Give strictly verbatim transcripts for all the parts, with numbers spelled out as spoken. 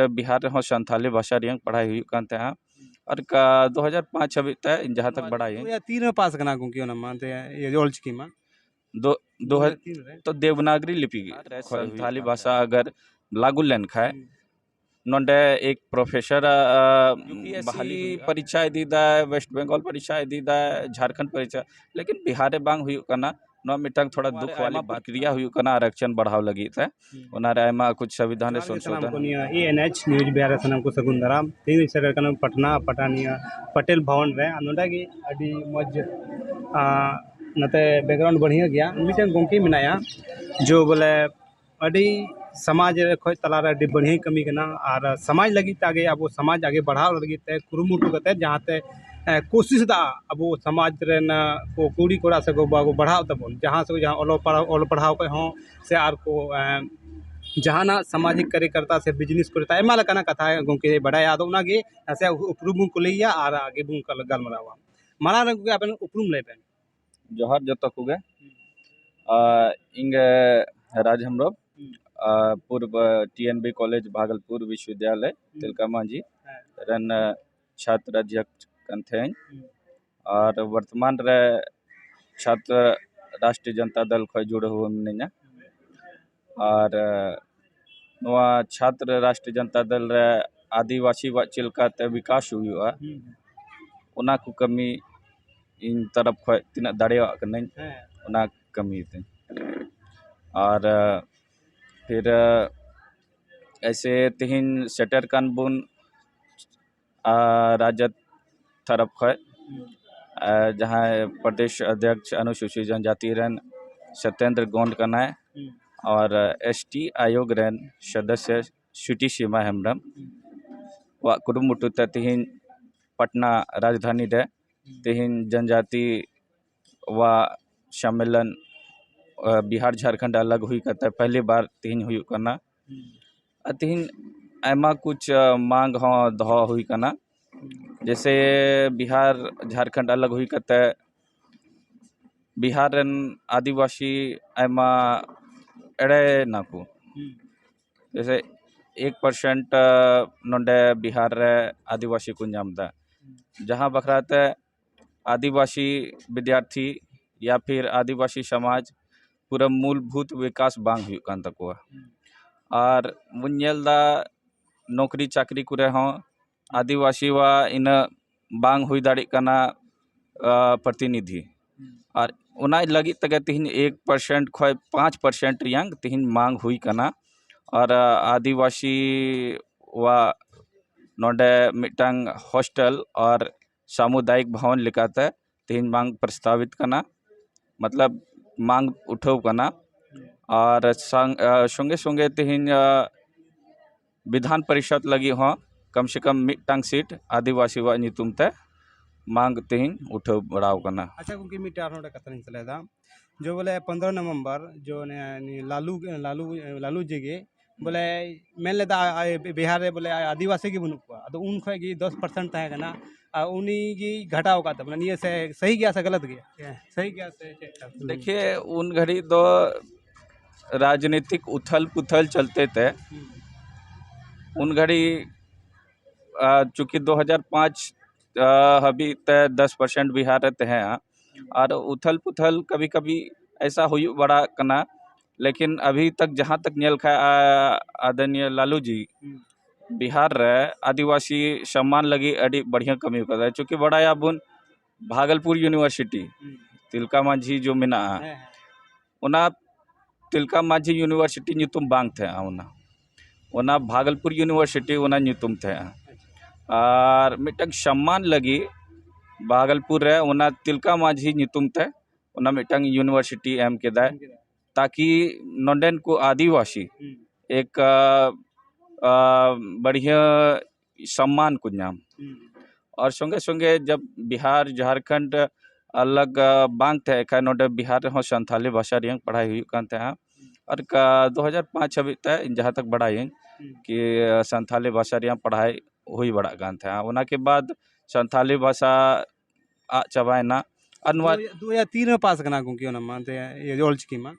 ᱵᱤᱦᱟᱨ ᱨᱮᱦᱚᱸ ᱥᱟᱱᱛᱷᱟᱞᱤ ᱵᱷᱟᱥᱟ ᱨᱮᱭᱟᱝ ᱯᱟᱲᱦᱟᱣ ᱦᱩᱭᱩᱜ ᱠᱟᱱ ᱛᱟᱦᱮᱸᱫ᱾ ᱟᱨ ᱠᱟ ᱫᱩ ᱦᱟᱡᱟᱨ ᱯᱟᱸᱪ ᱦᱟᱹᱵᱤᱡ ᱛᱮ ᱤᱧ ᱡᱟᱦᱟᱸ ᱛᱟᱠ ᱵᱟᱲᱟᱭᱟᱹᱧ᱾ ᱫᱩ ᱦᱟᱡᱟᱨ ᱛᱤᱱ ᱨᱮ ᱯᱟᱥ ᱠᱟᱱᱟ ᱜᱚᱢᱠᱮ ᱚᱱᱟ ᱢᱟ, ᱮᱱᱛᱮ ᱤᱭᱟᱹ ᱚᱞᱪᱤᱠᱤ ᱢᱟ? ᱫᱩ, ᱫᱩ ᱦᱟᱡᱟᱨ ᱛᱤᱱ ᱨᱮ᱾ ᱛᱚ ᱫᱮᱵᱽᱱᱟᱜᱽᱨᱤ ᱞᱤᱯᱤ ᱜᱮ ᱥᱟᱱᱛᱷᱟᱞᱤ ᱵᱷᱟᱥᱟ ᱟᱜᱟᱨ ᱞᱟᱜᱩ ᱞᱮᱱᱠᱷᱟᱡ, ᱦᱩᱸ᱾ ᱱᱚᱰᱮ ᱮᱠ ᱯᱨᱚᱯᱷᱮᱥᱚᱨ, ᱟ, ᱭᱩ ᱯᱤ ᱮᱥ ᱥᱤ ᱵᱟᱦᱟᱞᱤ ᱦᱩᱭᱩᱜᱼᱟ᱾ ᱯᱚᱨᱤᱪᱷᱟ ᱤᱫᱤᱭᱮᱫᱟᱭ, ᱣᱮᱥᱴ ᱵᱮᱝᱜᱚᱞ ᱯᱚᱨᱤᱪᱷᱟ ᱤᱫᱤᱭᱮᱫᱟᱭ, ᱡᱷᱟᱲᱠᱷᱚᱸᱰ ᱯᱚᱨᱤᱪᱷᱟ, ᱞᱮᱠᱤᱱ ᱵᱤᱦᱟᱨ ᱨᱮ ᱵᱟᱝ ᱦᱩᱭᱩᱜ ᱠᱟᱱᱟ᱾ ᱱᱚᱣᱟ ᱢᱤᱫᱴᱟᱝ ᱛᱷᱚᱲᱟ ᱫᱩᱠᱷ ᱣᱟᱞᱤ ᱵᱟᱛ ᱠᱟᱱᱟ᱾ ᱯᱨᱚᱠᱨᱤᱭᱟ ᱦᱩᱭᱩᱜ ᱠᱟᱱᱟ ᱟᱨᱟᱠᱥᱚᱱ ᱵᱟᱲᱦᱟᱣ ᱞᱟᱹᱜᱤᱫ ᱛᱮ᱾ ᱦᱩᱸ᱾ ᱚᱱᱟᱨᱮ ᱟᱭᱢᱟ ᱠᱩᱪ ᱥᱚᱝᱵᱤᱫᱷᱟᱱ ᱨᱮ ᱡᱚᱦᱟᱨ ᱜᱮ ᱥᱟᱱᱟᱢ ᱥᱚᱝᱥᱳᱫᱷᱚᱱ ᱠᱚ ᱱᱤᱭᱟᱹ ᱤ ᱮᱱ ᱮᱪ ᱱᱤᱭᱩᱡᱽ ᱵᱤᱦᱟᱨ ᱨᱮ ᱥᱟᱱᱟᱢ ᱠᱚ ᱥᱟᱹᱜᱩᱱ ᱫᱟᱨᱟᱢ᱾ ᱛᱮᱦᱮᱧ ᱥᱮᱴᱮᱨ ᱠᱟᱱᱟ ᱯᱟᱴᱱᱟ, ᱯᱟᱴᱟᱱᱤᱭᱟ ᱯᱟᱴᱮᱞ ᱵᱷᱚᱵᱚᱱ ᱨᱮ᱾ ᱟᱨ ᱱᱚᱰᱮ ᱜᱮ ᱟᱹᱰᱤ ᱢᱚᱡᱽ, ᱟ, ᱱᱚᱛᱮ ᱵᱮᱠᱜᱨᱟᱣᱩᱱᱰ ᱵᱟᱹᱲᱦᱤᱭᱟᱹ ᱜᱮᱭᱟ᱾ ᱢᱤᱫᱴᱮᱱ ᱜᱚᱢᱠᱮ ᱢᱮᱱᱟᱭᱟ, ᱡᱚ ᱵᱚᱞᱮ ᱟᱹᱰᱤ ᱥᱚᱢᱟᱡᱽ ᱨᱮ ᱠᱷᱚᱡ ᱛᱟᱞᱟᱨᱮ ᱟᱹᱰᱤ ᱵᱟᱹᱲᱦᱤᱭᱟᱹ ᱠᱟᱹᱢᱤ ᱠᱟᱱᱟ᱾ ᱟᱨ ᱥᱚᱢᱟᱡᱽ ᱞᱟᱹᱜᱤᱫ ᱛᱮ ᱟᱜᱮ ᱟᱵᱚ ᱥᱚᱢᱟᱡᱽ ᱟᱜᱮ ᱵᱟᱲᱦᱟᱣ ᱞᱟᱹᱜᱤᱫ ᱛᱮ ᱠᱩᱨᱩᱢᱩᱴᱩ ᱠᱟᱛᱮ ᱡᱟᱦᱟᱸ ᱛᱮ, ᱮ, ᱠᱳᱥᱤᱥ ᱫᱟ ᱟᱵᱚ ᱥᱚᱢᱟᱡᱽ ᱨᱮᱱ, ᱮ, ᱠᱚ ᱠᱩᱲᱤ ᱠᱚᱲᱟ ᱥᱮ ᱜᱚ ᱵᱟᱵᱟ ᱠᱚ ᱵᱟᱲᱦᱟᱣ ᱛᱟᱵᱚᱱ, ᱡᱟᱦᱟᱸ ᱥᱮ ᱡᱟᱦᱟᱸ ᱚᱞᱚᱜ ᱯᱟᱲᱦᱟᱣ, ᱚᱞ ᱯᱟᱲᱦᱟᱣ ᱠᱷᱚᱡ ᱦᱚᱸ ᱥᱮ ᱟᱨ ᱠᱚ, ᱮ, ᱡᱟᱦᱟᱱᱟᱜ ᱥᱟᱢᱟᱡᱤᱠ ᱠᱟᱨᱭᱚᱠᱚᱨᱛᱟ ᱥᱮ ᱵᱤᱡᱽᱱᱮᱥ ᱠᱚᱨᱮ ᱟᱭᱢᱟ ᱞᱮᱠᱟᱱᱟᱜ ᱠᱟᱛᱷᱟ ᱜᱚᱢᱠᱮ ᱵᱟᱰᱟᱭᱟ᱾ ᱟᱫᱚ ᱚᱱᱟᱜᱮ ᱱᱟᱥᱮᱭᱟᱜ ᱩᱯᱨᱩᱢ ᱵᱚᱱ ᱠᱩᱞᱤᱭᱮᱭᱟ ᱟᱨ ᱟᱜᱮ ᱵᱚᱱ ᱜᱟᱞ-, ᱜᱟᱞᱢᱟᱨᱟᱣᱟ᱾ ᱢᱟᱲᱟᱝ ᱨᱮ ᱜᱚᱢᱠᱮ ᱟᱵᱮᱱ ᱩᱯᱨᱩᱢ ᱞᱟᱹᱭ ᱵᱮᱱ᱾ ᱡᱚᱦᱟᱨ ᱡᱚᱛᱚ ᱠᱚᱜᱮ᱾ ᱟ, ᱤᱧ ᱜᱮ ᱨᱟᱡᱽ ᱦᱮᱢᱵᱨᱚᱢ, ᱦᱩᱸ᱾ ᱟ, ᱯᱩᱨᱵᱚ ᱴᱤ ᱮᱱ ᱵᱤ ᱠᱚᱞᱮᱡᱽ ᱵᱷᱟᱜᱚᱞᱯᱩᱨ ᱵᱤᱥᱣᱚᱵᱤᱫᱽᱭᱟᱞᱚᱭ ᱦᱩᱸ᱾ ᱛᱤᱞᱠᱟᱹ ᱢᱟᱹᱡᱷᱤ ᱦᱮᱸ᱾ ᱨᱮᱱ, ᱟ, ᱪᱷᱟᱛᱨ ᱚᱫᱷᱭᱚᱠᱥ ᱠᱟᱱ ᱛᱟᱦᱮᱸᱧ᱾ ᱦᱩᱸ᱾ ᱟᱨ ᱵᱚᱨᱛᱚᱢᱟᱱ ᱨᱮ ᱪᱷᱟᱛᱨ ᱨᱟᱥᱴᱨᱤᱭᱚ ᱡᱚᱱᱛᱟ ᱫᱚᱞ ᱠᱷᱚᱱ ᱡᱩᱲᱟᱹᱣ ᱢᱤᱱᱟᱹᱧᱟ᱾ ᱟᱨ, ᱟ, ᱱᱚᱣᱟ ᱪᱷᱟᱛᱨ ᱨᱟᱥᱴᱨᱤᱭᱚ ᱡᱚᱱᱛᱟ ᱫᱚᱞ ᱨᱮ ᱟᱹᱫᱤᱵᱟᱹᱥᱤᱣᱟᱜ ᱪᱮᱫ ᱞᱮᱠᱟᱛᱮ ᱵᱤᱠᱟᱥ ᱦᱩᱭᱩᱜᱼᱟ, ᱦᱩᱸ᱾ ᱚᱱᱟ ᱠᱚ ᱠᱟᱹᱢᱤ ᱤᱧ ᱛᱚᱨᱚᱯ ᱠᱷᱚᱡ ᱛᱤᱱᱟᱹᱜ ᱫᱟᱲᱮᱭᱟᱜ ᱠᱟᱹᱱᱟᱹᱧ, ᱦᱮᱸ᱾ ᱚᱱᱟ ᱠᱟᱹᱢᱤ ᱛᱤᱧ᱾ ᱟᱨ, ᱟ, ᱯᱷᱤᱨ, ᱟ, ᱮᱭᱥᱮ ᱛᱮᱦᱮᱧ ᱥᱮᱴᱮᱨ ᱠᱟᱱ ᱵᱚᱱ, ᱟ, ᱨᱟᱡᱽ ᱛᱚᱨᱚᱯ ᱠᱷᱚᱡ, ᱦᱩᱸ᱾ ᱟ, ᱡᱟᱦᱟᱸᱭ ᱯᱨᱚᱫᱮᱥ ᱚᱫᱷᱭᱚᱠᱥ ᱚᱱᱩᱥᱩᱪᱤᱛ ᱡᱚᱱᱡᱟᱛᱤ ᱨᱮᱱ ᱥᱚᱛᱮᱱᱫᱨᱚ ᱜᱚᱱᱰ ᱠᱟᱱᱟᱭ, ᱦᱩᱸ᱾ ᱟᱨ ᱮᱥ ᱴᱤ ᱟᱭᱳᱜᱽ ᱨᱮᱱ ᱥᱚᱫᱚᱥᱥᱚ ᱥᱩᱴᱤ ᱥᱤᱢᱟ ᱦᱮᱢᱵᱨᱚᱢ ᱦᱩᱸ᱾ ᱣᱟᱜ ᱠᱩᱨᱩᱢᱩᱴᱩ ᱛᱮ ᱛᱮᱦᱮᱧ ᱯᱟᱴᱱᱟ ᱨᱟᱡᱽᱫᱷᱟᱱᱤ ᱨᱮ ᱦᱩᱸ᱾ ᱛᱮᱦᱮᱧ ᱡᱚᱱᱡᱟᱛᱤ ᱣᱟᱜ ᱥᱚᱢᱢᱮᱞᱚᱱ, ᱟ, ᱵᱤᱦᱟᱨ ᱡᱷᱟᱨᱠᱷᱚᱸᱰ ᱟᱞᱟᱜᱽ ᱦᱩᱭ ᱠᱟᱛᱮ ᱯᱮᱦᱞᱤ ᱵᱟᱨ ᱛᱮᱦᱮᱧ ᱦᱩᱭᱩᱜ ᱠᱟᱱᱟ᱾ ᱦᱩᱸ᱾ ᱟᱨ ᱛᱮᱦᱮᱧ ᱟᱭᱢᱟ ᱠᱩᱪ, ᱟ, ᱢᱟᱝ ᱦᱚᱸ ᱫᱚᱦᱚ ᱦᱩᱭ ᱠᱟᱱᱟ᱾ ᱦᱩᱸ᱾ ᱡᱮᱭᱥᱮ ᱵᱤᱦᱟᱨ ᱡᱷᱟᱨᱠᱷᱚᱸᱰ ᱟᱞᱟᱜᱽ ᱦᱩᱭ ᱠᱟᱛᱮ ᱵᱤᱦᱟᱨ ᱨᱮᱱ ᱟᱹᱫᱤᱵᱟᱹᱥᱤ ᱟᱭᱢᱟ ᱮᱲᱮ ᱱᱟᱠᱚ᱾ ᱦᱩᱸ᱾ ᱡᱮᱭᱥᱮ ᱮᱠ ᱯᱟᱨᱥᱮᱱᱴ ᱱᱚᱰᱮ ᱵᱤᱦᱟᱨ ᱨᱮ ᱟᱹᱫᱤᱵᱟᱹᱥᱤ ᱠᱚ ᱧᱟᱢ ᱮᱫᱟ, ᱡᱟᱦᱟᱸ ᱵᱟᱠᱷᱨᱟ ᱛᱮ ᱟᱹᱫᱤᱵᱟᱹᱥᱤ ᱵᱤᱫᱽᱭᱟᱨᱛᱷᱤ ᱭᱟ ᱯᱷᱤᱨ ᱟᱹᱫᱤᱵᱟᱹᱥᱤ ᱥᱚᱢᱟᱡᱽ ᱯᱩᱨᱟᱹ ᱢᱩᱞᱵᱷᱩᱛ ᱵᱤᱠᱟᱥ ᱵᱟᱝ ᱦᱩᱭᱩᱜ ᱠᱟᱱ ᱛᱟᱠᱚᱣᱟ᱾ ᱟᱨ ᱵᱚᱱ ᱧᱮᱞ ᱮᱫᱟ ᱱᱚᱠᱨᱤ ᱪᱟᱹᱠᱨᱤ ᱠᱚᱨᱮ ᱦᱚᱸ ᱟᱹᱫᱤᱵᱟᱹᱥᱤᱣᱟᱜ ᱤᱱᱟᱹᱜ ᱵᱟᱝ ᱦᱩᱭ ᱫᱟᱲᱮᱜ ᱠᱟᱱᱟ, ᱟ, ᱯᱨᱚᱛᱤᱱᱤᱫᱷᱤ᱾ ᱟᱨ ᱚᱱᱟ ᱞᱟᱹᱜᱤᱫ ᱛᱮᱜᱮ ᱛᱤᱦᱤᱧ ᱮᱠ ᱯᱟᱨᱥᱮᱱᱴ ᱠᱷᱚᱱ ᱯᱟᱸᱪ ᱯᱟᱨᱥᱮᱱᱴ ᱨᱮᱭᱟᱝ ᱛᱤᱦᱤᱧ ᱢᱟᱝ ᱦᱩᱭ ᱠᱟᱱᱟ᱾ ᱟᱨ, ᱟ, ᱟᱹᱫᱤᱵᱟᱹᱥᱤᱣᱟᱜ ᱱᱚᱰᱮ ᱢᱤᱫᱴᱟᱝ ᱦᱳᱥᱴᱮᱞ ᱟᱨ ᱥᱟᱢᱩᱫᱟᱭᱤᱠ ᱵᱷᱚᱵᱚᱱ ᱞᱮᱠᱟᱛᱮ ᱛᱤᱦᱤᱧ ᱢᱟᱝ ᱯᱨᱚᱥᱛᱟᱵᱤᱛ ᱠᱟᱱᱟ, ᱢᱚᱛᱞᱚᱵ ᱢᱟᱝ ᱩᱴᱷᱟᱹᱣ ᱠᱟᱱᱟ᱾ ᱟᱨ ᱥᱟᱝ-, ᱟ, ᱥᱚᱸᱜᱮ ᱥᱚᱸᱜᱮ ᱛᱤᱦᱤᱧ, ᱟ, ᱵᱤᱫᱷᱟᱱ ᱯᱚᱨᱤᱥᱚᱫᱽ ᱞᱟᱹᱜᱤᱫ ᱦᱚᱸ ᱠᱚᱢ ᱥᱮ ᱠᱚᱢ ᱢᱤᱫᱴᱟᱝ ᱥᱤᱴ ᱟᱹᱫᱤᱵᱟᱹᱥᱤᱣᱟᱜ ᱧᱩᱛᱩᱢ ᱛᱮ ᱢᱟᱝ ᱛᱤᱦᱤᱧ ᱩᱴᱷᱟᱹᱣ ᱵᱟᱲᱟᱣ ᱠᱟᱱᱟ᱾ ᱟᱪᱪᱷᱟ ᱜᱚᱢᱠᱮ, ᱢᱤᱫᱴᱮᱱ ᱟᱨᱦᱚᱸ ᱢᱤᱫᱴᱮᱱ ᱠᱟᱛᱷᱟ ᱞᱤᱧ ᱥᱮᱞᱮᱫᱟ, ᱡᱮ ᱵᱚᱞᱮ ᱯᱚᱱᱫᱽᱨᱚ ᱱᱚᱵᱷᱮᱢᱵᱚᱨ ᱡᱮ ᱚᱱᱮ ᱱᱤᱭᱟᱹ ᱞᱟᱞᱩ, ᱞᱟᱞᱩ, ᱞᱟᱞᱩ ᱡᱤ ᱜᱮ ᱵᱚᱞᱮ ᱢᱮᱱ ᱞᱮᱫᱟ, ᱟᱭ, ᱵᱤᱦᱟᱨ ᱨᱮ ᱵᱚᱞᱮ ᱟᱹᱫᱤᱵᱟᱹᱥᱤ ᱜᱮ ᱵᱟᱹᱱᱩᱜ ᱠᱚᱣᱟ, ᱟᱫᱚ ᱩᱱ ᱠᱷᱚᱱ ᱜᱮ ᱫᱚᱥ ᱯᱟᱨᱥᱮᱱᱴ ᱛᱟᱦᱮᱸ ᱠᱟᱱᱟ, ᱟᱨ ᱩᱱᱤ ᱜᱮ ᱜᱷᱟᱴᱟᱣ ᱟᱠᱟᱫ ᱛᱟᱵᱚᱱᱟ᱾ ᱱᱤᱭᱟᱹ ᱥᱮ ᱥᱟᱹᱦᱤ ᱜᱮᱭᱟ ᱥᱮ ᱜᱟᱞᱟᱛ ᱜᱮᱭᱟ? ᱥᱟᱹᱦᱤ ᱜᱮᱭᱟ ᱥᱮ ᱪᱮᱫ ᱞᱮᱠᱟ? ᱫᱮᱠᱷᱤᱭᱮ, ᱩᱱ ᱜᱷᱟᱹᱲᱤᱡ ᱫᱚ ᱨᱟᱡᱽᱱᱤᱛᱤᱠ ᱩᱛᱷᱟᱹᱞ ᱯᱩᱛᱷᱟᱹᱞ ᱪᱚᱞᱛᱮ ᱛᱮ ᱩᱱ ᱜᱷᱟᱹᱲᱤᱡ, ᱟ, ᱪᱩᱸᱠᱤ ᱫᱩ ᱦᱟᱡᱟᱨ ᱯᱟᱸᱪ, ᱟ, ᱦᱟᱹᱵᱤᱡ ᱛᱮ ᱫᱚᱥ ᱯᱟᱨᱥᱮᱱᱴ ᱵᱤᱦᱟᱨ ᱨᱮ ᱛᱟᱦᱮᱸᱜᱼᱟ᱾ ᱟᱨ ᱩᱛᱷᱟᱹᱞ ᱯᱩᱛᱷᱟᱹᱞ ᱠᱟᱵᱷᱤ ᱠᱟᱵᱷᱤ ᱮᱭᱥᱟ ᱦᱩᱭᱩᱜ ᱵᱟᱲᱟ ᱠᱟᱱᱟ, ᱞᱮᱠᱤᱱ ᱟᱵᱷᱤ ᱛᱟᱠ ᱡᱟᱦᱟᱸ ᱛᱟᱠ ᱧᱮᱞ ᱠᱷᱟᱡ, ᱟ, ᱟᱫᱚᱱᱤᱭᱟ ᱞᱟᱞᱩ ᱡᱤ ᱵᱤᱦᱟᱨ ᱨᱮ ᱟᱹᱫᱤᱵᱟᱹᱥᱤ ᱥᱚᱢᱢᱟᱱ ᱞᱟᱹᱜᱤᱫ ᱟᱹᱰᱤ ᱵᱟᱲᱦᱤᱭᱟᱹ ᱠᱟᱹᱢᱤ ᱠᱟᱫᱟᱭ᱾ ᱪᱩᱸᱠᱤ ᱵᱟᱲᱟᱭᱟᱵᱚᱱ ᱵᱷᱟᱜᱚᱞᱯᱩᱨ ᱤᱭᱩᱱᱤᱵᱷᱟᱨᱥᱤᱴᱤ, ᱛᱤᱞᱠᱟ ᱢᱟᱹᱡᱷᱤ ᱡᱚ ᱢᱮᱱᱟᱜᱼᱟ, ᱚᱱᱟ ᱛᱤᱞᱠᱟ ᱢᱟᱹᱡᱷᱤ ᱤᱭᱩᱱᱤᱵᱷᱟᱨᱥᱤᱴᱤ ᱧᱩᱛᱩᱢ ᱵᱟᱝ ᱛᱟᱦᱮᱸᱜᱼᱟ᱾ ᱚᱱᱟ, ᱚᱱᱟ ᱵᱷᱟᱜᱚᱞᱯᱩᱨ ᱤᱭᱩᱱᱤᱵᱷᱟᱨᱥᱤᱴᱤ ᱚᱱᱟ ᱧᱩᱛᱩᱢ ᱛᱟᱦᱮᱸᱜᱼᱟ᱾ ᱟᱨ ᱢᱤᱫᱴᱟᱝ ᱥᱚᱢᱢᱟᱱ ᱞᱟᱹᱜᱤᱫ ᱵᱷᱟᱜᱚᱞᱯᱩᱨ ᱨᱮ ᱚᱱᱟ ᱛᱤᱞᱠᱟ ᱢᱟᱹᱡᱷᱤ ᱧᱩᱛᱩᱢ ᱛᱮ ᱚᱱᱟ ᱢᱤᱫᱴᱟᱝ ᱤᱭᱩᱱᱤᱵᱷᱟᱨᱥᱤᱴᱤ ᱮᱢ ᱠᱮᱫᱟᱭ, ᱛᱟᱠᱤ ᱱᱚᱰᱮᱱ ᱠᱚ ᱟᱹᱫᱤᱵᱟᱹᱥᱤ ᱮᱠ, ᱟ, ᱟ, ᱵᱟᱲᱦᱤᱭᱟᱹ ᱥᱚᱢᱢᱟᱱ ᱠᱚ ᱧᱟᱢ᱾ ᱟᱨ ᱥᱚᱸᱜᱮ ᱥᱚᱸᱜᱮ ᱡᱟᱵ ᱵᱤᱦᱟᱨ, ᱡᱷᱟᱨᱠᱷᱚᱸᱰ ᱟᱞᱟᱜᱽ, ᱟ, ᱵᱟᱝ ᱛᱟᱦᱮᱸ ᱠᱷᱟᱱ, ᱱᱚᱰᱮ ᱵᱤᱦᱟᱨ ᱨᱮᱦᱚᱸ ᱥᱟᱱᱛᱷᱟᱞᱤ ᱵᱷᱟᱥᱟ ᱨᱮᱭᱟᱜ ᱯᱟᱲᱦᱟᱭ ᱦᱩᱭᱩᱜ ᱠᱟᱱ ᱛᱟᱦᱮᱸᱜᱼᱟ᱾ ᱟᱨ ᱠᱟ-, ᱫᱩ ᱦᱟᱡᱟᱨ ᱯᱟᱸᱪ ᱦᱟᱹᱵᱤᱡ ᱛᱮ ᱤᱧ ᱡᱟᱦᱟᱸ ᱛᱟᱠ ᱵᱟᱲᱟᱭᱟᱹᱧ ᱠᱤ ᱥᱟᱱᱛᱷᱟᱞᱤ ᱵᱷᱟᱥᱟ ᱨᱮᱭᱟᱜ ᱯᱟᱲᱦᱟᱭ ᱦᱩᱭ ᱵᱟᱲᱟᱜ ᱠᱟᱱ ᱛᱟᱦᱮᱸᱜᱼᱟ᱾ ᱚᱱᱟ ᱠᱮ ᱵᱟᱫ ᱥᱟᱱᱛᱷᱟᱞᱤ ᱵᱷᱟᱥᱟ ᱟᱫ ᱪᱟᱵᱟᱭᱮᱱᱟ᱾ ᱟᱨ ᱱᱚᱣᱟ ᱫᱩ ᱦᱟᱡᱟᱨ ᱛᱤᱱ ᱨᱮ ᱯᱟᱥ ᱠᱟᱱᱟ ᱜᱚᱢᱠᱮ, ᱚᱱᱟ ᱢᱟ ᱮᱱᱛᱮ ᱤᱭᱟᱹ ᱚᱞᱪᱤᱠᱤ ᱢᱟ᱾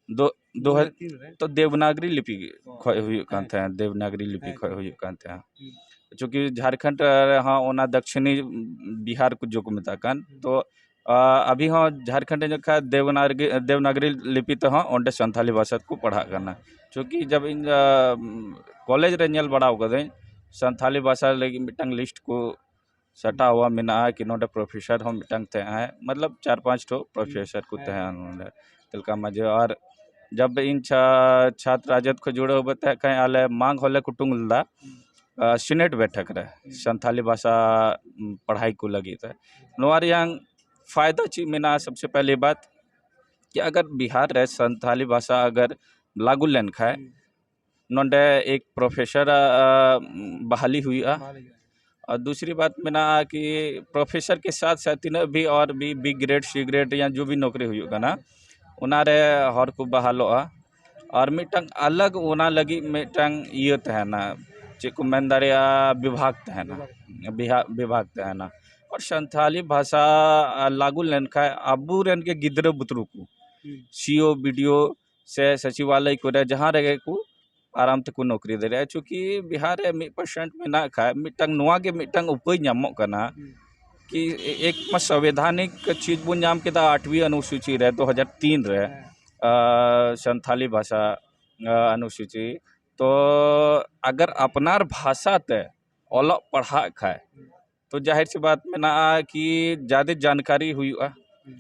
ᱫᱚ ᱫᱩ ᱦᱟᱡᱟᱨ ᱛᱤᱱ ᱨᱮ? ᱛᱚ ᱫᱮᱵᱽᱱᱟᱜᱽᱨᱤ ᱞᱤᱯᱤ ᱚ, ᱠᱷᱚᱡ ᱦᱩᱭᱩᱜ ᱠᱟᱱ ᱦᱮᱸ᱾ ᱛᱟᱦᱮᱸᱫ, ᱫᱮᱵᱽᱱᱟᱜᱽᱨᱤ ᱞᱤᱯᱤ ᱦᱮᱸ, ᱠᱷᱚᱡ ᱦᱮᱸ᱾ ᱦᱩᱭᱩᱜ ᱠᱟᱱ ᱛᱟᱦᱮᱸᱫ᱾ ᱦᱩᱸ᱾ ᱪᱩᱸᱠᱤ ᱡᱷᱟᱲᱠᱷᱚᱸᱰ ᱨᱮᱦᱚᱸ ᱚᱱᱟ ᱫᱟᱠᱥᱤᱱᱤ ᱵᱤᱦᱟᱨ ᱠᱚ ᱡᱚ ᱠᱚ ᱢᱮᱛᱟᱜ ᱠᱟᱱ, ᱦᱩᱸ᱾ ᱛᱚ ᱟ, ᱟᱵᱷᱤ ᱦᱚᱸ ᱡᱷᱟᱲᱠᱷᱚᱸᱰ ᱨᱮ ᱡᱚᱠᱷᱟ ᱫᱮᱵᱽᱱᱟᱜᱽᱨᱤ, ᱫᱮᱵᱽᱱᱟᱜᱽᱨᱤ ᱞᱤᱯᱤ ᱛᱮᱦᱚᱸ ᱚᱸᱰᱮ ᱥᱟᱱᱛᱷᱟᱞᱤ ᱵᱷᱟᱥᱟ ᱛᱮᱠᱚ ᱯᱟᱲᱦᱟᱜ ᱠᱟᱱᱟ᱾ ᱪᱩᱸᱠᱤ ᱡᱟᱵ ᱤᱧ ᱟ, ᱠᱚᱞᱮᱡᱽ ᱨᱮ ᱧᱮᱞ ᱵᱟᱲᱟᱣ ᱠᱟᱹᱫᱟᱹᱧ, ᱥᱟᱱᱛᱷᱟᱞᱤ ᱵᱷᱟᱥᱟ ᱞᱟᱹᱜᱤᱫ ᱢᱤᱫᱴᱟᱝ ᱞᱤᱥᱴ ᱠᱚ ᱥᱟᱴᱟᱣᱟ ᱢᱮᱱᱟᱜᱼᱟ ᱠᱤ ᱱᱚᱰᱮ ᱯᱨᱚᱯᱷᱮᱥᱚᱨ ᱦᱚᱸ ᱢᱤᱫᱴᱟᱝ ᱛᱟᱦᱮᱸ ᱟᱭ, ᱢᱚᱛᱞᱚᱵ ᱪᱟᱨ ᱯᱟᱸᱪ ᱴᱷᱚ ᱯᱨᱚᱯᱷᱮᱥᱚᱨ ᱠᱚ ᱦᱮᱸ᱾ ᱛᱟᱦᱮᱸ ᱱᱚᱰᱮ ᱛᱤᱞᱠᱟ ᱢᱟᱹᱡᱷᱤ᱾ ᱟᱨ ᱡᱟᱵ ᱤᱧ ᱪᱷᱟ-, ᱪᱷᱟᱛᱨ ᱨᱟᱡᱚᱫ ᱠᱷᱚᱱ ᱡᱩᱲᱟᱹᱣ ᱵᱚ ᱛᱟᱦᱮᱸ ᱠᱷᱟᱱ ᱟᱞᱮ ᱢᱟᱜᱽ ᱦᱚᱸᱞᱮ ᱠᱩᱴᱩᱝ ᱞᱮᱫᱟ, ᱦᱩᱸ᱾ ᱟ, ᱥᱤᱱᱮᱴ ᱵᱮᱴᱷᱚᱠ ᱨᱮ ᱦᱩᱸ᱾ ᱥᱟᱱᱛᱷᱟᱞᱤ ᱵᱷᱟᱥᱟ, ᱩᱢ, ᱯᱟᱲᱦᱟᱭ ᱠᱚ ᱞᱟᱹᱜᱤᱫ ᱛᱮ᱾ ᱱᱚᱣᱟ ᱨᱮᱭᱟᱝ ᱯᱷᱟᱭᱫᱟ ᱪᱮᱫ ᱢᱮᱱᱟᱜᱼᱟ? ᱥᱚᱵᱥᱮ ᱯᱮᱦᱞᱤ ᱵᱟᱛ ᱠᱤ ᱟᱜᱟᱨ ᱵᱤᱦᱟᱨ ᱨᱮ ᱥᱟᱱᱛᱷᱟᱞᱤ ᱵᱷᱟᱥᱟ ᱟᱜᱟᱨ ᱞᱟᱜᱩ ᱞᱮᱱᱠᱷᱟᱡ, ᱦᱩᱸ᱾ ᱱᱚᱰᱮ ᱮᱠ ᱯᱨᱚᱯᱷᱮᱥᱚᱨ, ᱟ, ᱵᱟᱦᱟᱞᱤ ᱦᱩᱭᱩᱜᱼᱟ᱾ ᱵᱟᱦᱟᱞᱤ ᱦᱩᱭᱩᱜᱼᱟ᱾ ᱟᱨ ᱫᱩᱥᱨᱤ ᱵᱟᱛ ᱢᱮᱱᱟᱜᱼᱟ ᱠᱤ ᱯᱨᱚᱯᱷᱮᱥᱚᱨ ᱠᱮ ᱥᱟᱛᱷ ᱥᱟᱛᱷ ᱛᱤᱱᱟᱹᱜ ᱵᱷᱤ ᱟᱨ ᱵᱷᱤ B grade, C grade ᱭᱟ ᱡᱚ ᱵᱷᱤ ᱱᱚᱠᱨᱤ ᱦᱩᱭᱩᱜ ᱠᱟᱱᱟ, ᱚᱱᱟᱨᱮ ᱦᱚᱲ ᱠᱚ ᱵᱟᱦᱟᱞᱚᱜᱼᱟ᱾ ᱟᱨ ᱢᱤᱫᱴᱟᱝ ᱟᱞᱟᱜᱽ ᱚᱱᱟ ᱞᱟᱹᱜᱤᱫ ᱢᱤᱫᱴᱟᱝ ᱤᱭᱟᱹ ᱛᱟᱦᱮᱱᱟ, ᱪᱮᱫ ᱠᱚ ᱢᱮᱱ ᱫᱟᱲᱮᱭᱟᱜᱼᱟ, ᱵᱤᱵᱷᱟᱜᱽ ᱛᱟᱦᱮᱱᱟ, ᱵᱤᱵᱷᱟᱜᱽ᱾ ᱵᱤᱦᱟ-, ᱵᱤᱵᱷᱟᱜᱽ ᱛᱟᱦᱮᱱᱟ᱾ ᱟᱨ ᱥᱟᱱᱛᱷᱟᱞᱤ ᱵᱷᱟᱥᱟ ᱞᱟᱜᱩ ᱞᱮᱱᱠᱷᱟᱱ ᱟᱵᱚᱨᱮᱱ ᱜᱮ ᱜᱤᱫᱽᱨᱟᱹ ᱵᱩᱛᱨᱩ ᱠᱚ ᱦᱩᱸ᱾ C O, B D O ᱥᱮ ᱥᱚᱪᱤᱵᱟᱞᱚᱭ ᱠᱚᱨᱮ ᱡᱟᱦᱟᱸ ᱨᱮᱜᱮ ᱠᱚ ᱟᱨᱟᱢ ᱛᱮᱠᱚ ᱱᱚᱠᱨᱤ ᱫᱟᱲᱮᱭᱟᱜᱼᱟ᱾ ᱪᱩᱸᱠᱤ ᱵᱤᱦᱟᱨ ᱨᱮ ᱢᱤᱫ percent ᱢᱮᱱᱟᱜ ᱠᱷᱟᱡ, ᱢᱤᱫᱴᱟᱝ ᱱᱚᱣᱟ ᱜᱮ ᱢᱤᱫᱴᱟᱝ ᱩᱯᱟᱹᱭ ᱧᱟᱢᱚᱜ ᱠᱟᱱᱟ ᱦᱩᱸ᱾ ᱠᱤ ᱮᱠ ᱢᱟ ᱥᱚᱝᱵᱤᱫᱷᱟᱱᱤᱠ ᱪᱤᱡᱽ ᱵᱚᱱ ᱧᱟᱢ ᱠᱮᱫᱟ ᱟᱴᱷᱣᱤ ᱚᱱᱩᱥᱩᱪᱤ ᱨᱮ ᱫᱩ ᱦᱟᱡᱟᱨ ᱛᱤᱱ ᱨᱮ, ᱦᱮᱸ᱾ ᱟ, ᱥᱟᱱᱛᱷᱟᱞᱤ ᱵᱷᱟᱥᱟ, ᱟ, ᱚᱱᱩᱥᱩᱪᱤ᱾ ᱛᱚ ᱟᱜᱟᱨ ᱟᱯᱱᱟᱨ ᱵᱷᱟᱥᱟ ᱛᱮ ᱚᱞᱚᱜ ᱯᱟᱲᱦᱟᱜ ᱠᱷᱟᱡ, ᱛᱚ ᱡᱟᱦᱤᱨ ᱥᱤ ᱵᱟᱛ ᱢᱮᱱᱟᱜᱼᱟ ᱠᱤ ᱡᱟᱫᱮ ᱡᱟᱱᱠᱟᱨᱤ ᱦᱩᱭᱩᱜᱼᱟ᱾ ᱦᱩᱸ᱾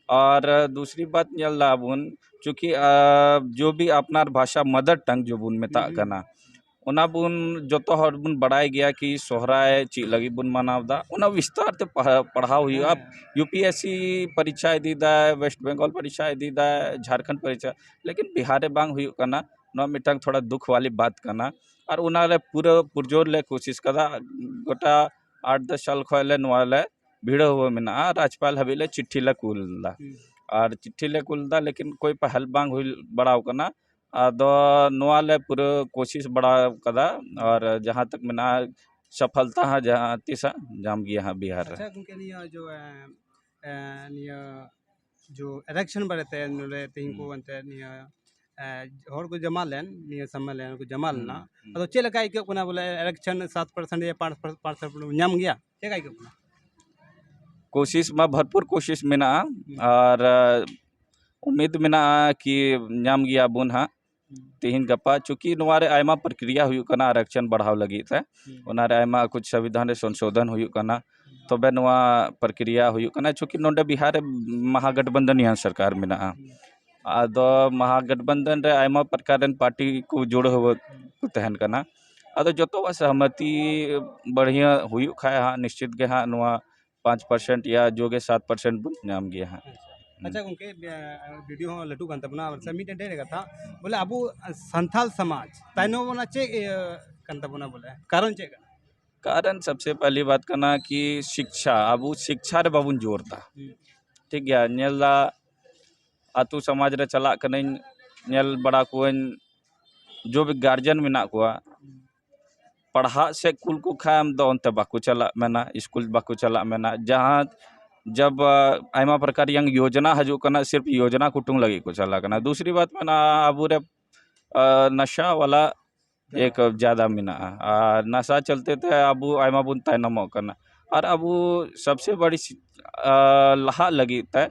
ᱟᱨ ᱫᱩᱥᱨᱤ ᱵᱟᱛ ᱧᱮᱞ ᱫᱟᱵᱚᱱ, ᱪᱩᱸᱠᱤ, ᱟ, ᱡᱚ ᱵᱷᱤ ᱟᱯᱱᱟᱨ ᱵᱷᱟᱥᱟ mother tongue ᱡᱚ ᱵᱚᱱ ᱢᱮᱛᱟᱜ ᱦᱩᱸ, ᱦᱩᱸ᱾ ᱠᱟᱱᱟ, ᱚᱱᱟ ᱵᱚᱱ ᱡᱚᱛᱚ ᱦᱚᱲ ᱵᱚᱱ ᱵᱟᱲᱟᱭ ᱜᱮᱭᱟ ᱠᱤ ᱥᱚᱦᱨᱟᱭ ᱪᱮᱫ ᱞᱟᱹᱜᱤᱫ ᱵᱚᱱ ᱢᱟᱱᱟᱣ ᱮᱫᱟ, ᱚᱱᱟ ᱵᱤᱥᱛᱟᱨ ᱛᱮ ᱯᱟᱲᱦᱟᱣ, ᱯᱟᱲᱦᱟᱣ ᱦᱩᱭᱩᱜᱼᱟ᱾ ᱦᱮᱸ᱾ U P S C ᱯᱚᱨᱤᱠᱷᱟ ᱤᱫᱤᱭᱮᱫᱟᱭ, West Bengal ᱯᱚᱨᱤᱠᱷᱟ ᱤᱫᱤᱭᱮᱫᱟᱭ, ᱡᱷᱟᱲᱠᱷᱚᱸᱰ ᱯᱚᱨᱤᱠᱷᱟ, ᱞᱮᱠᱤᱱ ᱵᱤᱦᱟᱨ ᱨᱮ ᱵᱟᱝ ᱦᱩᱭᱩᱜ ᱠᱟᱱᱟ᱾ ᱱᱚᱣᱟ ᱢᱤᱫᱴᱟᱝ ᱛᱷᱚᱲᱟ ᱫᱩᱠᱷ ᱣᱟᱞᱤ ᱵᱟᱛ ᱠᱟᱱᱟ᱾ ᱟᱨ ᱚᱱᱟ ᱞᱮ ᱯᱩᱨᱟᱹ ᱯᱩᱨᱡᱳᱨ ᱞᱮ ᱠᱳᱥᱤᱥ ᱠᱟᱫᱟ, ᱜᱚᱴᱟ ᱟᱴ ᱫᱚᱥ ᱥᱟᱞ ᱠᱷᱚᱱ ᱞᱮ ᱱᱚᱣᱟ ᱞᱮ ᱵᱷᱤᱲᱟᱹᱣ ᱢᱮᱱᱟᱜᱼᱟ, ᱨᱟᱡᱽᱯᱟᱞ ᱦᱟᱹᱵᱤᱡ ᱞᱮ ᱪᱤᱴᱷᱤ ᱞᱮ ᱠᱩᱞ ᱞᱮᱫᱟ᱾ ᱦᱩᱸ᱾ ᱟᱨ ᱪᱤᱴᱷᱤ ᱞᱮ ᱠᱩᱞ ᱞᱮᱫᱟ, ᱞᱮᱠᱤᱱ ᱠᱳᱭ ᱯᱟᱦᱟᱞ ᱵᱟᱝ ᱦᱩᱭ ᱵᱟᱲᱟᱣ ᱠᱟᱱᱟ᱾ ᱟᱫᱚ ᱱᱚᱣᱟ ᱞᱮ ᱯᱩᱨᱟᱹ ᱠᱳᱥᱤᱥ ᱵᱟᱲᱟ ᱠᱟᱫᱟ, ᱟᱨ ᱡᱟᱦᱟᱸ ᱛᱟᱠ ᱢᱮᱱᱟᱜᱼᱟ, ᱥᱚᱯᱷᱚᱞᱛᱟ ᱦᱟᱸᱜ ᱡᱟᱦᱟᱸ ᱛᱤᱥ ᱦᱟᱸᱜ ᱧᱟᱢ ᱜᱮᱭᱟ ᱦᱟᱸᱜ ᱵᱤᱦᱟᱨ ᱨᱮ᱾ ᱟᱪᱪᱷᱟ ᱜᱚᱢᱠᱮ, ᱱᱤᱭᱟᱹ ᱡᱚ, ᱮ, ᱮ, ᱱᱤᱭᱟᱹ ᱡᱚ election ᱵᱟᱨᱮᱛᱮ ᱱᱚᱰᱮ ᱛᱮᱦᱮᱧ ᱠᱚ ᱦᱩᱸ᱾ ᱮᱱᱛᱮ ᱱᱤᱭᱟᱹ ᱦᱚᱲ ᱠᱚ ᱡᱚᱢᱟ ᱞᱮᱱ, ᱱᱤᱭᱟᱹ ᱥᱚᱢᱢᱮᱞᱚᱱ ᱠᱚ ᱡᱚᱢᱟ ᱞᱮᱱᱟ᱾ ᱦᱩᱸ, ᱦᱩᱸ᱾ ᱟᱫᱚ ᱪᱮᱫ ᱞᱮᱠᱟ ᱟᱹᱭᱠᱟᱹᱜ ᱠᱟᱱᱟ ᱵᱚᱞᱮ, election ᱥᱟᱛ percent ᱭᱟ ᱯᱟᱸᱪ percent ᱧᱟᱢ ᱜᱮᱭᱟ? ᱪᱮᱫ ᱞᱮᱠᱟ ᱟᱹᱭᱠᱟᱹᱜ ᱠᱟᱱᱟ? ᱠᱳᱥᱤᱥ ᱢᱟ ᱵᱷᱚᱨᱯᱩᱨ ᱠᱳᱥᱤᱥ ᱢᱮᱱᱟᱜᱼᱟ᱾ ᱦᱩᱸ᱾ ᱟᱨ, ᱟ, ᱩᱢᱤᱫ ᱢᱮᱱᱟᱜᱼᱟ ᱠᱤ ᱧᱟᱢ ᱜᱮᱭᱟ ᱵᱚᱱ ᱦᱟᱸᱜ ᱦᱩᱸ᱾ ᱛᱤᱦᱤᱧ ᱜᱟᱯᱟ, ᱪᱩᱸᱠᱤ ᱱᱚᱣᱟ ᱨᱮ ᱟᱭᱢᱟ ᱯᱨᱚᱠᱨᱤᱭᱟ ᱦᱩᱭᱩᱜ ᱠᱟᱱᱟ ᱟᱨᱟᱠᱪᱷᱚᱱ ᱵᱟᱲᱦᱟᱣ ᱞᱟᱹᱜᱤᱫ ᱛᱮ᱾ ᱦᱩᱸ᱾ ᱚᱱᱟ ᱨᱮ ᱟᱭᱢᱟ ᱠᱩᱪ ᱥᱚᱝᱵᱤᱫᱷᱟᱱ ᱨᱮ ᱥᱚᱝᱥᱳᱫᱷᱚᱱ ᱦᱩᱭᱩᱜ ᱠᱟᱱᱟ, ᱦᱩᱸ᱾ ᱛᱚᱵᱮ ᱱᱚᱣᱟ ᱯᱨᱚᱠᱨᱤᱭᱟ ᱦᱩᱭᱩᱜ ᱠᱟᱱᱟ, ᱪᱩᱸᱠᱤ ᱱᱚᱰᱮ ᱵᱤᱦᱟᱨ ᱨᱮ ᱢᱟᱦᱟᱜᱚᱴᱵᱚᱱᱫᱷᱚᱱ ᱱᱤᱭᱟᱹ ᱥᱚᱨᱠᱟᱨ ᱢᱮᱱᱟᱜᱼᱟ᱾ ᱦᱩᱸ᱾ ᱟᱫᱚ ᱢᱟᱦᱟᱜᱚᱴᱵᱚᱱᱫᱷᱚᱱ ᱨᱮ ᱟᱭᱢᱟ ᱯᱨᱚᱠᱟᱨ ᱨᱮᱱ ᱯᱟᱨᱴᱤ ᱠᱚ ᱡᱩᱲᱟᱹᱣ ᱦᱩᱸ᱾ ᱠᱚ ᱛᱟᱦᱮᱱ ᱠᱟᱱᱟ᱾ ᱟᱫᱚ ᱡᱚᱛᱚᱣᱟᱜ ᱥᱚᱦᱢᱚᱛᱤ ᱵᱟᱲᱦᱤᱭᱟᱹ ᱦᱩᱭᱩᱜ ᱠᱷᱟᱡ ᱦᱟᱸᱜ, ᱱᱤᱥᱪᱤᱛ ᱜᱮ ᱦᱟᱸᱜ ᱱᱚᱣᱟ ᱯᱟᱸᱪ percent ᱭᱟ ᱡᱳ ᱜᱮ ᱥᱟᱛ percent ᱵᱚᱱ ᱧᱟᱢ ᱜᱮᱭᱟ ᱦᱟᱸᱜ᱾ ᱟᱪᱪᱷᱟ᱾ ᱦᱩᱸ᱾ ᱟᱪᱪᱷᱟ ᱜᱚᱝᱠᱮ, ᱵᱤ-, video ᱦᱚᱸ ᱞᱟᱹᱴᱩ ᱠᱟᱱ ᱛᱟᱵᱚᱱᱟ᱾ ᱟᱪᱪᱷᱟ, ᱢᱤᱫᱴᱮᱱ ᱰᱷᱮᱨ ᱠᱟᱛᱷᱟ, ᱵᱚᱞᱮ ᱟᱵᱚ ᱥᱟᱱᱛᱟᱞ ᱥᱚᱢᱟᱡᱽ ᱛᱟᱭᱱᱚᱢ ᱚᱱᱟ ᱪᱮᱫ ᱤᱭᱟᱹ ᱠᱟᱱ ᱛᱟᱵᱚᱱᱟ, ᱵᱚᱞᱮ ᱠᱟᱨᱚᱱ ᱪᱮᱫ ᱠᱟᱱᱟ? ᱠᱟᱨᱚᱱ ᱥᱚᱵᱥᱮ ᱯᱮᱦᱞᱤ ᱵᱟᱛ ᱠᱟᱱᱟ ᱠᱤ ᱥᱤᱠᱪᱷᱟ, ᱟᱵᱚ ᱥᱤᱠᱪᱷᱟ ᱨᱮ ᱵᱟᱵᱚᱱ ᱡᱳᱨ ᱮᱫᱟ᱾ ᱦᱩᱸ᱾ ᱴᱷᱤᱠ ᱜᱮᱭᱟ, ᱧᱮᱞ ᱫᱟ ᱟᱛᱳ ᱥᱚᱢᱟᱡᱽ ᱨᱮ ᱪᱟᱞᱟᱜ ᱠᱟᱹᱱᱟᱹᱧ, ᱧᱮᱞ ᱵᱟᱲᱟ ᱠᱚᱣᱟᱹᱧ, ᱡᱚ ᱵᱤ ᱜᱟᱨᱡᱮᱱ ᱢᱮᱱᱟᱜ ᱠᱚᱣᱟ, ᱦᱩᱸ᱾ ᱯᱟᱲᱦᱟᱜ ᱥᱮᱫ ᱠᱩᱞ ᱠᱚ ᱠᱷᱟᱱ ᱫᱚ ᱚᱱᱛᱮ ᱵᱟᱠᱚ ᱪᱟᱞᱟᱜ ᱢᱮᱱᱟ, ᱥᱠᱩᱞ ᱵᱟᱠᱚ ᱪᱟᱞᱟᱜ ᱢᱮᱱᱟ᱾ ᱡᱟᱦᱟᱸ ᱡᱟᱵ, ᱟ, ᱟᱭᱢᱟ ᱯᱨᱚᱠᱟᱨ ᱨᱮᱭᱟᱝ ᱭᱳᱡᱚᱱᱟ ᱦᱤᱡᱩᱜ ᱠᱟᱱᱟ, ᱥᱤᱨᱯ ᱭᱳᱡᱚᱱᱟ ᱠᱩᱴᱩᱝ ᱞᱟᱹᱜᱤᱫ ᱠᱚ ᱪᱟᱞᱟᱜ ᱠᱟᱱᱟ᱾ ᱫᱩᱥᱨᱤ ᱵᱟᱛ ᱢᱮᱱᱟᱜᱼᱟ, ᱟᱵᱚᱨᱮ, ᱟ, ᱱᱟᱥᱟ ᱣᱟᱞᱟ ᱡᱟᱫᱟ᱾ ᱮᱠ ᱡᱟᱫᱟ ᱢᱮᱱᱟᱜᱼᱟ᱾ ᱟᱨ ᱱᱟᱥᱟ ᱪᱚᱞᱛᱮ ᱛᱮ ᱟᱵᱚ ᱟᱭᱢᱟ ᱵᱚᱱ ᱛᱟᱭᱱᱚᱢᱚᱜ ᱠᱟᱱᱟ᱾ ᱟᱨ ᱟᱵᱚ ᱥᱚᱵᱥᱮ ᱵᱟᱲᱤ ᱥᱤ-, ᱟ, ᱞᱟᱦᱟᱜ ᱞᱟᱹᱜᱤᱫ ᱛᱮ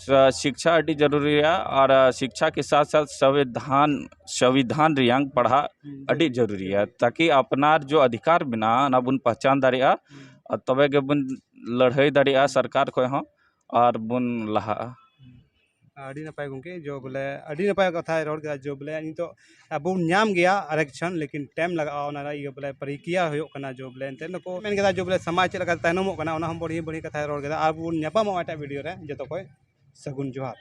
ᱥᱟ-, ᱥᱤᱠᱪᱷᱟ ᱟᱹᱰᱤ ᱡᱟᱹᱨᱩᱨᱤᱭᱟ᱾ ᱟᱨ, ᱟ, ᱥᱤᱠᱪᱷᱟ ᱠᱮ ᱥᱟᱛᱷ ᱥᱟᱛᱷ ᱥᱚᱝᱵᱤᱫᱷᱟᱱ, ᱥᱚᱝᱵᱤᱫᱷᱟᱱ ᱨᱮᱭᱟᱝ ᱯᱟᱲᱦᱟᱜ ᱦᱩᱸ, ᱟᱹᱰᱤ ᱡᱟᱹᱨᱩᱨᱤᱭᱟ, ᱛᱟᱠᱤ ᱟᱯᱱᱟᱨ ᱡᱚ ᱚᱫᱷᱤᱠᱟᱨ ᱢᱮᱱᱟᱜᱼᱟ, ᱚᱱᱟ ᱵᱚᱱ ᱯᱟᱦᱪᱟᱱ ᱫᱟᱲᱮᱭᱟᱜᱼᱟ᱾ ᱦᱩᱸ᱾ ᱟᱨ ᱛᱚᱵᱮ ᱜᱮᱵᱚᱱ ᱞᱟᱹᱲᱦᱟᱹᱭ ᱫᱟᱲᱮᱭᱟᱜᱼᱟ ᱥᱚᱨᱠᱟᱨ ᱠᱷᱚᱱ ᱦᱚᱸ, ᱟᱨ ᱵᱚᱱ ᱞᱟᱦᱟᱜᱼᱟ᱾ ᱦᱩᱸ᱾ ᱟᱹᱰᱤ ᱱᱟᱯᱟᱭ ᱜᱚᱝᱠᱮ, ᱡᱚ ᱵᱚᱞᱮ ᱟᱹᱰᱤ ᱱᱟᱯᱟᱭ ᱠᱟᱛᱷᱟᱭ ᱨᱚᱲ ᱠᱮᱫᱟ᱾ ᱡᱚ ᱵᱚᱞᱮ ᱱᱤᱛᱚᱜ ᱟᱵᱚ ᱵᱚᱱ ᱧᱟᱢ ᱜᱮᱭᱟ ᱟᱨᱮᱠᱥᱚᱱ, ᱞᱮᱠᱤᱱ time ᱞᱟᱜᱟᱜᱼᱟ, ᱚᱱᱟ ᱨᱮᱭᱟᱜ ᱤᱭᱟᱹ ᱵᱚᱞᱮ ᱯᱨᱚᱠᱨᱤᱭᱟ ᱦᱩᱭᱩᱜ ᱠᱟᱱᱟ᱾ ᱡᱚ ᱵᱚᱞᱮ ᱮᱱᱛᱮᱫ ᱱᱩᱠᱩ ᱢᱮᱱ ᱠᱮᱫᱟ ᱡᱚ ᱵᱚᱞᱮ ᱥᱚᱢᱟᱡᱽ ᱪᱮᱫ ᱞᱮᱠᱟ ᱛᱟᱭᱱᱚᱢᱚᱜ ᱠᱟᱱᱟ, ᱚᱱᱟ ᱦᱚᱸ ᱵᱟᱹᱲᱤᱡ ᱵᱟᱹᱲᱤᱡ ᱠᱟᱛᱷᱟᱭ ᱨᱚᱲ ᱠᱮᱫᱟ᱾ ᱟᱨ ᱵᱚᱱ ᱧᱟᱯᱟᱢᱚᱜᱼᱟ ᱮᱴᱟᱜ video ᱨᱮ᱾ ᱡᱚᱛᱚ ᱠᱚᱭ ᱥᱟᱹᱜᱩᱱ ᱡᱚᱦᱟᱨ᱾